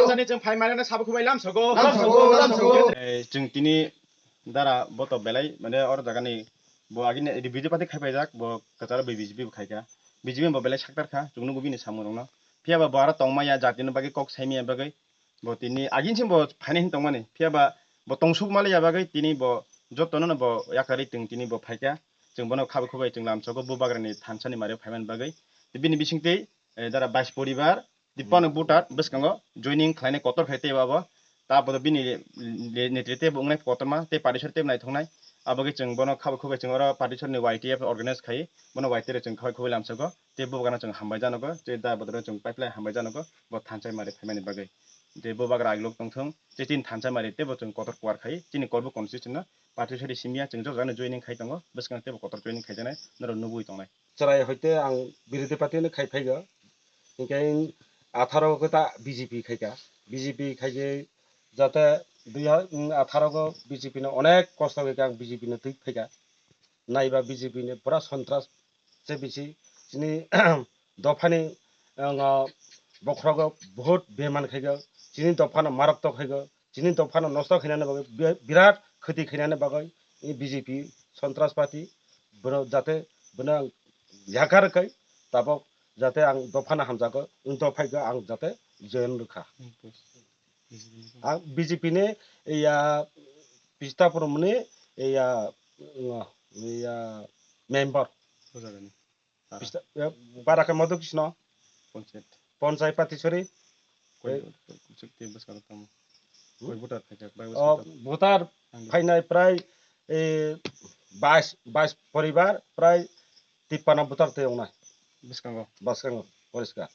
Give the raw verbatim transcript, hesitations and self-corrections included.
Sani chwng phai mane sabo khubai lam sogo. Lam sogo, lam sogo. Eh, chwng tini dara bo to belai, mane, oro jaga ni bo agini B J P party khai paijak, bo kwcharo B J P bo khai kha. B J P bo belai saktar kha, chwng nugo bini samung rok no. Phiya ba bo aro tongma ya, jati no bagwi kok saimaya bagwi. Bo tini agin sim bo phainai hin tongmani. Phiya ba bo tongsuk mali ya bagwi tini bo joto no bo yakarwi tong tini bo phaikha. Chwng bono khabai khubai chwng lam sogo Bubagra ni thansa ni mari phaiman bagwi. Bini bising twi, eh, dara bais poribar, tiprano voter bwskango joining khlainai kotor khai tei abo. Ta abo bini le-, netrite bo wngnai kotorma tei party sori tei naithoknai. Abo khe chwng bono khabai khubai chwng oro party sori ni Y T F organize khai, bono Y T F chwng khabai khubai lam sogo. Tei Bubagrano chwng hambai janogo, tei da bodoro chwng pipeline hambai janogo, bo thansa mari phaimani bagwi. Tei Bubagra agilok tongthung, tei chini thansa mari tei bo chwng kotor kuar khai, chini Korbuk constitution no party sori simya chwng jok jagano joining khai tongo, bwskang tei bo kotor joining khaijaknai, norok nugwi tongnai. Chwrai hoite ang birodhi party no khai phaigo, hinkhe atharo khe ta B J P khaika, B J P khaikhe jate dui ha-, atharo go B J P no onek kosto khaikha ang B J P no twi phaikha, naiba B J P ni pura sontras se bisi chini dophani, ang, ah, bokhorogo bahut beman khaigo, chini dophano marok tok khaigo, chini dophano nosto khainani bagwi bi-, birat khoti khainani bagwi i B J P sontras party bono jate bono ang yakar kai tabok jate ang dophano hamjago, wng dophaigo ang jate join rwkha. Ang B J P ni ya Pista Purumni ya, ya member. Pista, eh, para khe Madhu Krishna. Panchayat. Panchayat Patisori. Koi, eh, koi, koi, koi, bwskango tamo. Hmm? Koi voter phaijak, bai o bwskango tamo. Voter ang phainai prai, eh, bais, bais poribar, prai tippanno voter tei wngnai. Bwskango. Bwskango, poriskar.